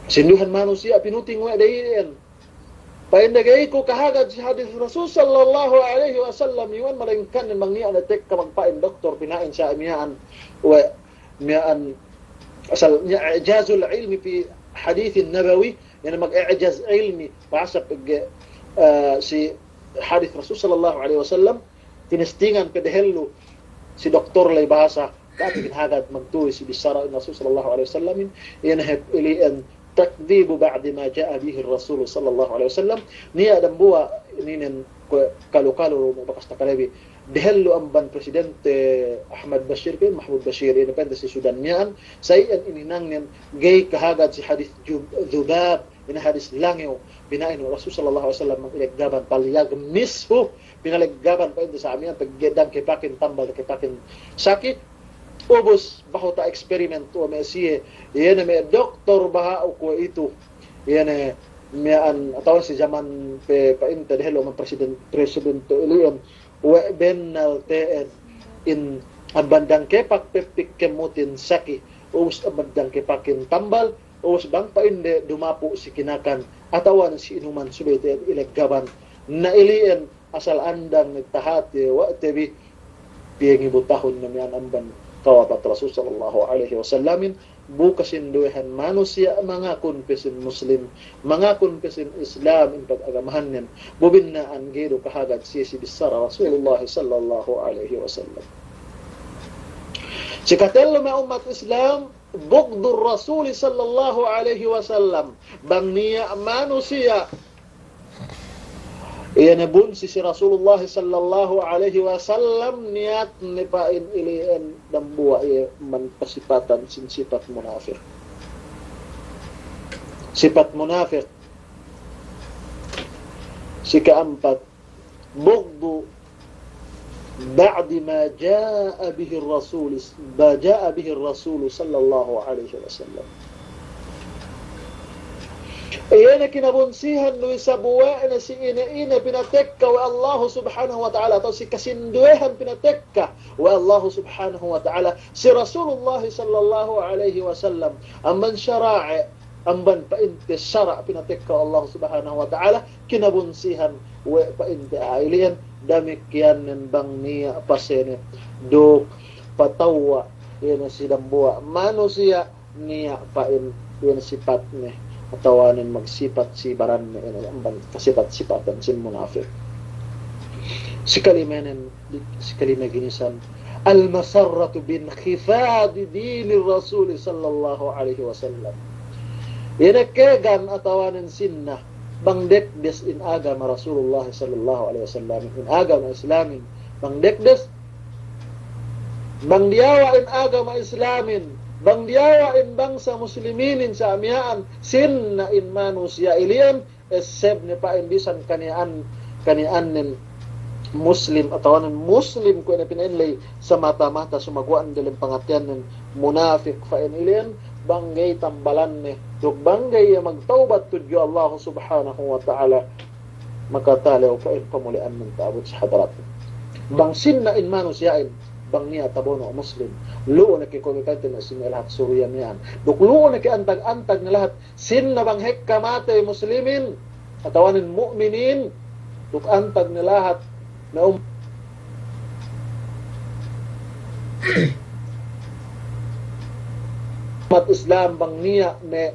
Kasinduwehan manusiya' pinuting we' de iyan. Pa'inde ga'i ku kahagad si hadis Rasul sallallahu alaihi wasallam iwan, malaingkan ne bang niya' ne tekka magpa'in doktor pina'in sa' miya'an we' miya'an asal niya' i'jazul ilmi fi hadithin nabawi, yani mag-i'jaz ilmi, bahasa pegge', eh, si hadis Rasul sallallahu alaihi wasallam, tinestingan pe dehellu si doktor ley bahasa, dati' kinahagad magtuwi si bissara in Rasul sallallahu alaihi wasallamin, iyan hep ili'en takdhibu ba'di ma ja'a bihi Rasul sallallahu alaihi wasallam, niya' dambuwa' ininen kuwe' kalu-kalu me' bakas takalebi. Dehellu amban Presidente Ahmad Bashir ke, Mahmud Bashir, ine pa'inte si Sudan miya'an, sa' iyan in hinangnen ga'i kahagad si hadis ju-, dhubab, ine hadis langew, pina'in Rasul sallallahu alaihi wasallam bang ileggaban, falyaghmishu, pinaleggaban pa'inte sa' miya'an pegge' dangkepakin tambal, dangkepakin saki, ubus behu ta'eksperimen tu'u me' siye, iye ne me' doktor baha'u kuwe'itu, iye ne miya'an atawa si jaman pe pa'inte dehellu amban presiden, presiden tu'u ili'en, we' bennal te'ed in amban dangkepak pepik kemutin saki, ubus amban dangkepakin tambal, ubus bang pa'inde dumapu' si kinakan atawa si inuman subey te'ed ileggaban. Na ili'en asal andang ne tahati we' te bi piye ngibu tahun ne miya'an amban kawapat Rasul sallallahu alaihi wasallamin, bu kasinduwehan manusiya' mangakun pe sin Muslim, mangakun pe sin Islam in pagagamahannen, bu binna'an ga'i du kahagad siye si bissara Rasulullah sallallahu alaihi wasallam. Si katellu me' ummat Islam, bughdur Rasul sallallahu alaihi wasallam, bang niya' manusiya' iye ne bunsi si Rasulullah sallallahu alaihi wasallam, niyatne pa'in ili'en dambuwa' iye man pasipatan sin sipat munafik. Sipat munafik. Si ka'ampat, bughdu ba'di ma ja'a bihi Rasul, ma ja'a bihi Rasul sallallahu alaihi wasallam. Iye ne kinabunsihan du isab we' ne si ine-ine pinatekka we' Allahu subhanahu wa ta'ala, atawa si kasinduwehan pinatekka we' Allahu subhanahu wa ta'ala si Rasulullah sallallahu alaihi wasallam, amban sara'i, amban pa'inte sara' pinatekka we' Allahu subhanahu wa ta'ala, kinabunsihan we' pa'inte a'a ili'en, damikkiyanen bang niya' pasene duk patawwa', iye ne si dambuwa' manusiya' niya' pa'in, iye ne sipatne, atawanen magsipat si baranne, iye ne amban kasipat-sipatan sin munafik. Si kalimenen, si kalime ginisan, al-masarratu binkhifadi dinir Rasul sallallahu alaihi wasallam. Iye ne kegan atawanen sinna, bang dekdes in agama Rasulullah sallallahu alaihi wasallam, in agama Islamin, bang dekdes, bang diyawa' in agama Islamin, bang diyawa' in bangsa Musliminin sa' miya'an, sinna in manusiya' ili'en, esseb ne pa'in bisan kaniya'an, kaniya'annen Muslim, atawanen Muslim kuwe' ne pina'in ley samata-mata, sumaguwa'an dalem pangateyannen munafik pa'in ili'en, bang ga'i tambalanne, duk bang ga'i iye magtawbat tudju Allah subhanahu wa ta'ala, makatalew pa'in pamuli'annen ta'abut si hadaratne. Bang sinna in manusiya'in, bang niya' tabono' Muslim. Lu'u ne ke kuwe' pa'inte me' sine lahat Suriya miya'an. Duk lu'u ne ke antag-antag ne lahat sinna bang hekka matey Muslimin, atawanen mu'minin, duk antag ne lahat me' ummat Islam bang niya' me'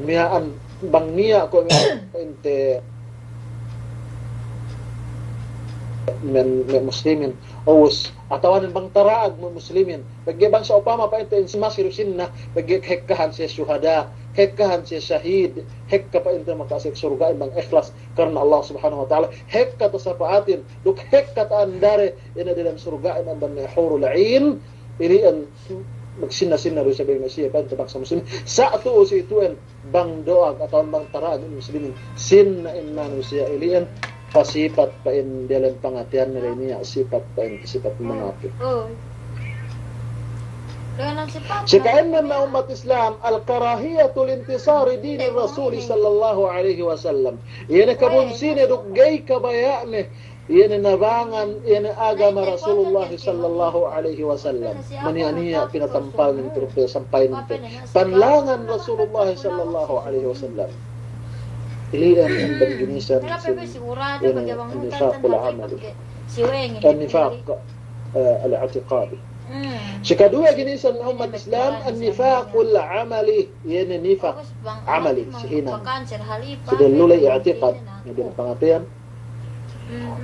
miya'an, bang niya' kuwe' me' pa'inte me', me' Muslimin. Ubus, atawanen bang tara'ag me' Muslimin. Pegge' bang sa'upama pa'inte in si masi du sinna, pegge' hekkahan siye suhada, hekkahan siye sahid, hekka pa'inte makasek surga'in bang ikhlas karna Allah Subhanahu wa Ta'ala, hekka tasapa'atin, duk hekka ta'andare, ine diyalem surga'in amban me' hurul 'in, ili'en magsinna-sinna du isab me' siye pa'inte bangsa Muslimin. Sa' tu'u si itu'en, bang do'ag atawa bang tara'ag in Muslimin, sinna in manusiya' ili'en, pasipat pa'in diyalem pangateyanne ley niya' sipat pa'in sipat munapik. Oy. Dengan sipat. Sikaennen me' ummat Islam, al-karahiyatu lintisari dinir Rasuli sallallahu alaihi wasallam. Iye ne kabunsine duk ga'i kabaya'ne iye ne nabangan, iye ne agama Rasulullah sallallahu alaihi wasallam. Maniya'-niya' pinatampalnen pe, sampaynen pe panlangan Rasulullah sallallahu alaihi wasallam. Ili'en amban ginisan sin, iye ne, an-nifaqul amali. An-nifaq, eh, al-i'tiqadi. Sikaduwe ginisan ummat Islam, an-nifaqul amali. Iye ne nifaq amali, si hinang. Si dellu ley i'tiqad, ne diyalem pangateyan.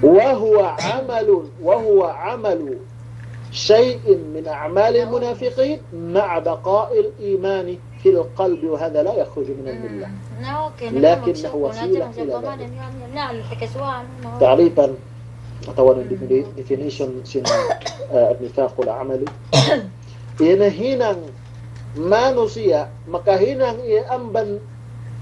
وهو عمل، وهو عمل شيء من أعمال المنافقين مع بقاء الإيمان في القلب، وهذا لا يخرج من الملة، لكنه وسيلة إلى ذلك. Ta'rifan, atawa de-, definition sin, eh, nifaqul amali. Iye ne hinang manusiya', makahinang iye amban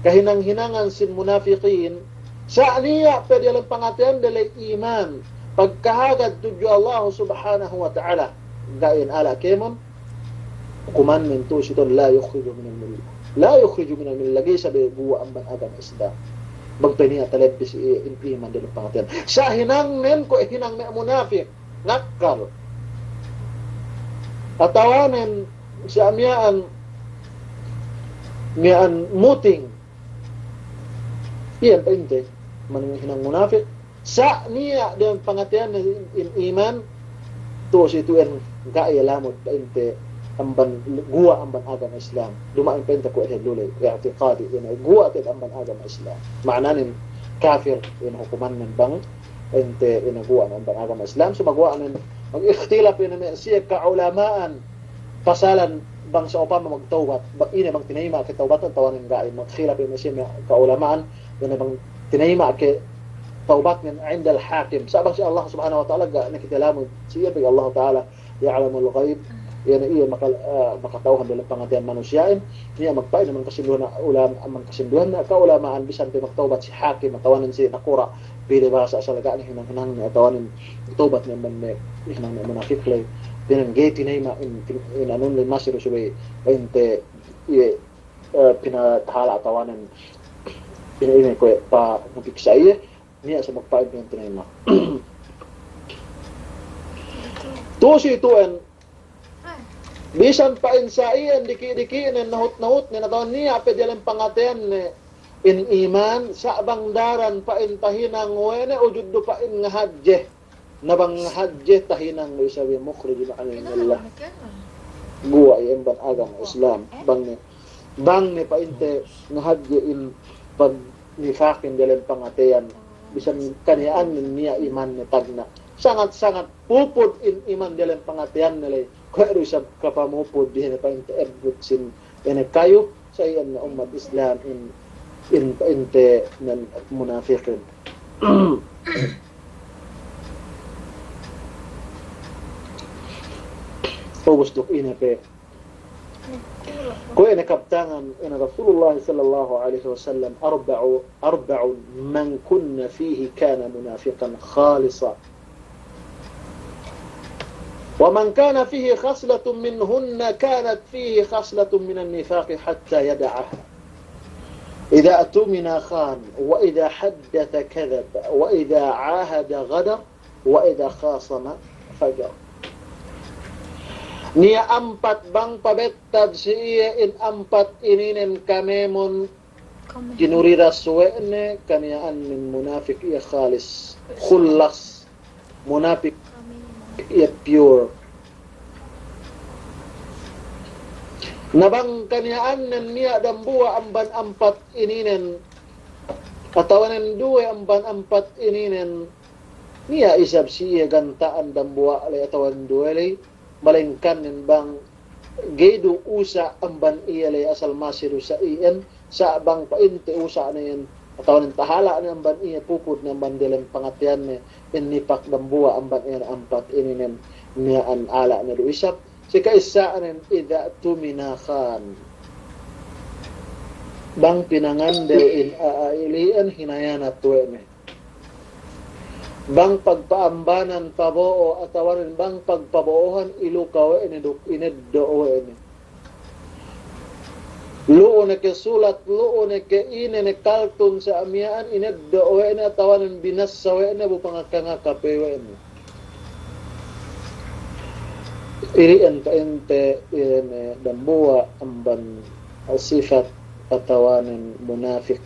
kahinang-hinangan sin munafikin, sa' niya' pe diyalem pangateyan de ley iman, pagkahagad tudju Allah Subhanahu wa Ta'ala, ga'i ala kēmon, hukumannen tu'u si itu'en la yukhriju minal millah. La yukhriju minal millah, ga'i isab guwa' amban agama Islam. Bang pe niya' talebbi si iye in iman diyalem pangateyan. Sa' hinangnen kuwe' hinang me' munafik, ngakkal. Atawanen sa' miya'an, miya'an muting. Iyan pa'inte, man hinang munafik, sa' niya' diyalem pangateyan in, in iman, tu'u si itu'en ga'i lamud pa'inte amban, guwa' amban agama Islam. Duma'in pa'inte kuwe' dellu ley, i'tiqadi, iye ne guwa' te'ed amban agama Islam. Ma'ananen kafir, iye ne hukumannen bang pa'inte iye ne guwa' amban agama Islam. Sumaguwa' nen mag-ikhtilaf iye ne me' siye ka'ulama'an, pasalan bang sa'upama magtawbat, bang ine bang tinayma' ke tawbatnen atawanen ga'i, magkhilaf iye ne me' siye me' ka'ulama'an, ine bang tinayma' ke tawbatnen 'indal hakim. Sa' bang si Allah Subhanahu wa Ta'ala ga' ne kite lamud si iye, pegge' Allah Ta'ala ya'lamul ghaib, iye ne iye maka-, eh, makata'uhan diyalem pangateyan manusiya'in. Niya' magpa'in amban kasinduhan ulama, amban kasinduhan ka'ulama'an bisan pe magtawbat si hakim atawanen si nakura', pī de bahasa asal ga' ne hinang-hinang ne atawanen tawbat ne amban me' hinang me' munafik ley. Pinang ga'i tinayma' in, in anun ley masi du subey pa'inte iye, eh, pinatahala' atawanen pina-, ine kuwe' pa mupiksa iye, niya' sa' magpa'in pinang tinayma'. Tu'u si itu'en, bisan pa'in sa' iyan diki'-diki'nen, nahut-nahutnen, atawa niya' pe diyalem pangateyanne in iman, sa' bang daran pa'in tahinang we' ne, ujud du pa'in ngahadje. Na bang ngahadje tahinang we' isab iye mukhrijun 'anil millah. Guwa' iye amban agama Islam. Bang ne, bang ne pa'inte ngahadje in pagnifakin diyalem pangateyan, bisan kaniya'an niya' imanne tagna'. Sangat-sangat pupud in iman diyalem pangateyanne ley. Kuwe' du isab kapamupud, iye ne pa'inte ebbut sin ine kayu, sa' iyan ne ummat Islam in, in, inte men munafikin. Ubus duk ine pe. Kuwe' ine kabtangan ine Rasulullah sallallahu alaihi wasallam, أربع، أربع من كن فيه كان منافقا خالصا. ومن كان فيه خصلة منهن كانت فيه خصلة من النفاق حتى يدعها. إذا اؤتمن خان، وإذا حدث كذب، وإذا عاهد غدر، وإذا خاصم فجر. Niya' ampat bang pabettad si iye in ampat ininen kamemon, kinuridas we' ne, kaniya'annen munafik iye khalis. Khullas, munafik iye pure. Na bang kaniya'annen niya' dambuwa' amban ampat ininen, atawanen duwe amban ampat ininen, niya' isab si iye ganta'an dambuwa' ley atawanen duwe ley, malayingkannen bang ga'i du usa' amban iye ley asal masi du sa iyan, sa' bang pa'inte usa' ne iyan, atawanen tahala' ne amban iye, pupud ne amban delem pangateyan ne, in nipak dambuwa' amban iyan ampat ininen, miya'an ala' ne du isab. Si ka'issa'nen, idha tumina khan. Bang pinangandel in a'a ili'en, hinayanat we' ne. Bang pagpa'ambanan pabo'o atawanen bang pagpabo'ohan, iluka we' ne duk ineddo' we' ne. Lu'u ne ke sulat, lu'u ne ke ine ne kaltun sa' miya'an, ineddo' we' ne atawanen binassa we' ne bu pangaka-ngaka pe we' ne. Ili'en pa'inte ine dambuwa' amban sipat atawanen munafik.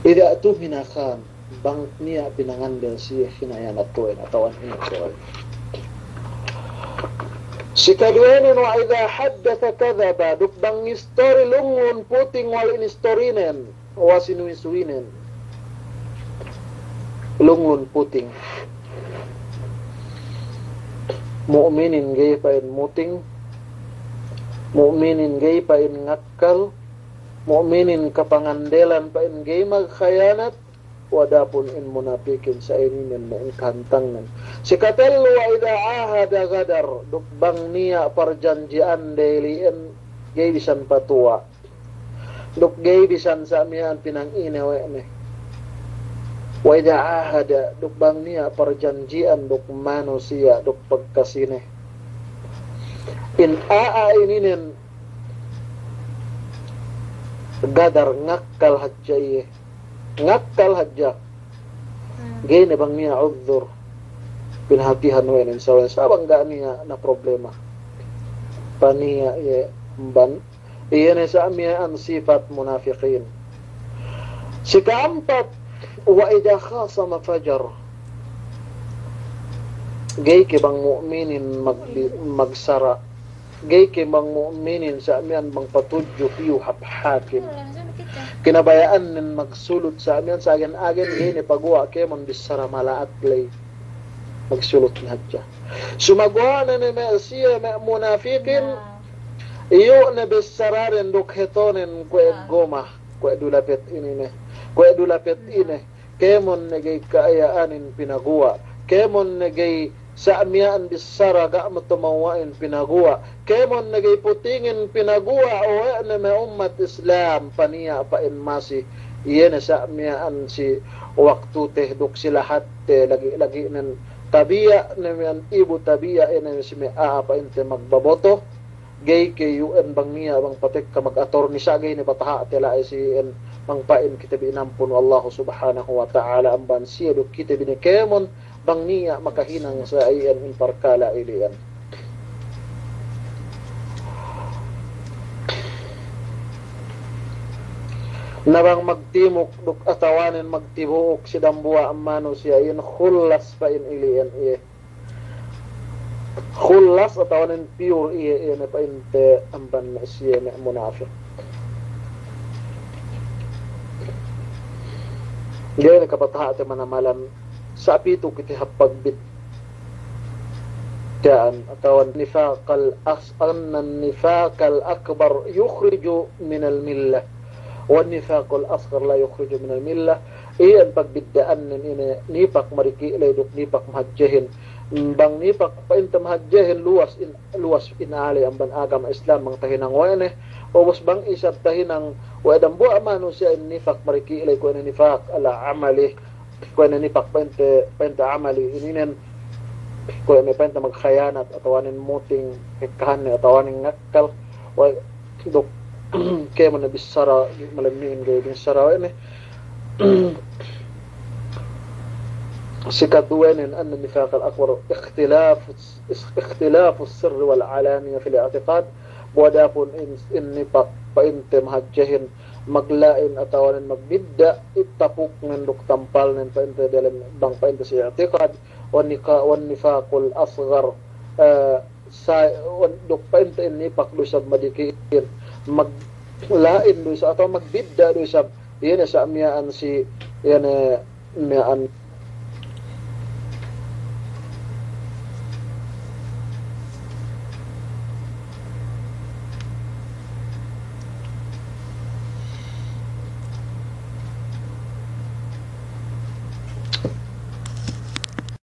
Idha tumina khan, bang niya' pinangandel si iye hinayanat we' ne atawanen ine. Si kaduwenen, wa idha haddatha kadhaba, duk bang istori lunglun puting wal in istorinen. Wa sinuwi-suwinen. Lunglun puting. Mu'minin ga'i pa'in muting. Mu'minin ga'i pa'in ngakkal. Mu'minin kapangandelan pa'in ga'i magkhayanat. Wa adapun in munapikin sa' ininen me' in kahantangnen. Si katellu, wa idha ahada ghadar. Duk bang niya' parjanji'ande ili'en ga'i bisan patuwa'. Duk ga'i bisan sa' miya'an pinangine we' ne. Wa idha ahada, duk bang niya' parjanji'an duk manusiya' duk pagkasine. In a'a ininen ghadar, ngakkal hadja iye. Ngakkal hadja. Ga'i ne bang niya' udhur. Pinahatihan we' ne sa' we' ne. Sa' bang ga' niya' na problema. Paniya' iye amban Iye ne sa' miya'an sipat munafikin. Si ka'ampat, wa idha khasama fajar. Ga'i ke bang mu'minin mag-, magsara'. Ga'i ke bang mu'minin sa' miya'an bang patudju piyu hap hakim. Kinabaya'annen magsulut sa' miya'an sa' agen-agen ga'i ne paguwa' kēmon bissara mala'at ley. Magsulut ne hadja. Sumaguwa' ne ne me' siye me' munafikin. Iyu' ne bissaraden duk hetonen kuwe' goma, kuwe' dulapet ine ne, kuwe' dulapet ine. Kēmon ne ga'i ka'aya'anin pinaguwa'. Kēmon ne ga'i sa' miya'an bissara ga' matumawwa'in pinaguwa'. Kēmon ne ga'i putingin pinaguwa' we' ne me' ummat Islam, paniya' pa'in masi. Iye ne sa' miya'an si waktute duk si lahatte lagi'-lagi'nen tabiya' ne miya'an ibu tabiya' ine si me' a'a pa'inte magbaboto. Ga'i ke iyu' en bang niya' bang patekka mag-atorni sa' ga'i ne pataha'te la'i si en bang pa'in kite bi inampun we' Allahu Subhanahu wa Ta'ala amban siye duk kite bi ne kēmon bang niya' makahinang sa' iyan in parkala' ili'en. Na bang magtimuk duk atawanen magtibu'uk si dambuwa' manusiya' iyan, khullas pa'in ili'en iye. Khullas atawanen pure iye, iye ne pa'inte amban me' siye me' munafik. Ga'i ne kapataha'te manamalan sa' pitu kite hap pagbidda'an atawa nifaqal as-, anna nifaqal akbar yukhriju minal millah, wa nifaqul asghar la yukhriju minal millah. Iyan pagbidda'annen ine nipak mariki' ley duk nipak mahadjehin. Bang nipak pa'inte mahadjehin luwas in, luwas in ale amban agama Islam bang tahinang we' ne. Ubus bang isab tahinang we' dambuwa' manusiya' in nipak mariki' ley kuwe' ne nipak ala amali. Kuwe' ne nipak pa'inte, pa'inte amali ininen. Kuwe' me' pa'inte magkhayanat atawanen muting, hekkahanne atawanen ngakkal. We' duk kēmon ne bissara, malemmi'in ga'i bissara we' ne. Sikaduwenin, أن النفاق الأكبر اختلاف، اختلاف السر والعلانية في الاعتقاد. Bu adapun in, in nifak pa'inte mahadjehin, magla'in atawanen magbidda' itapuknen duk tampalnen pa'inte diyalem bang pa'inte si i'tikad, wan nika-, wan nifaqul asghar, eh, sa-, wan duk pa'inte in nifak du isab madiki'in, magla'in du isab atawa magbidda' du isab, iye ne sa' miya'an si, iye ne miya'an.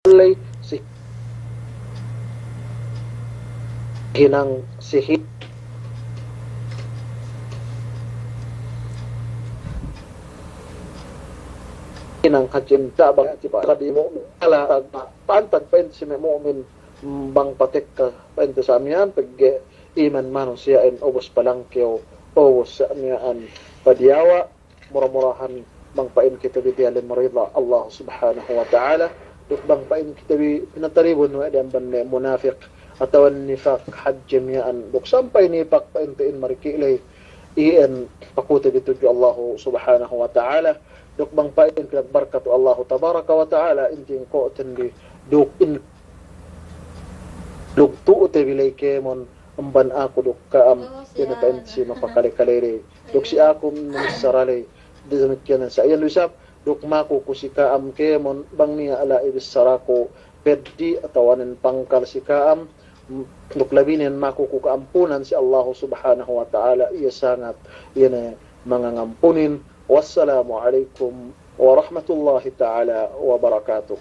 Ley si hinang si hi-, hinang hajin tabang si pa'in mu'min. Ala pantag pa'in si me' mu'min bang patekka pa'inte sa' miya'an pegge' iman manusiya'in ubus palangkew, ubus sa' miya'an padiyawa'. Mura-murahan bang pa'in kite bi diyalem rida Allah Subhanahu wa Ta'ala, duk bang pa'in kite bi pinataribun we' de amban me' munafik atawa nifak hadje miya'an, duk sampay nifak pa'inte in mariki' ley, iyan pakute bi tudju Allah Subhanahu wa Ta'ala, duk bang pa'in pinagbarkat we' Allah Tabaraka wa Ta'ala in tingko'ten bi, duk in lugtu'te bi ley kēmon, amban aku duk ka'am, iye ne pa'inte si mapakale-kale ley. Duk si aku missara ley, damikkiyan sa' iyan du isab, duk maku ku si ka'am kēmon, bang niya' la'i bissaraku peddi' atawanen pangkal si ka'am, duk labinen maku ku ka'ampunan si Allahu Subhanahu wa Ta'ala, iye sangat, iye ne mangangampunin. Wassalamu alaikum warahmatullahi ta'ala wabarakatuh.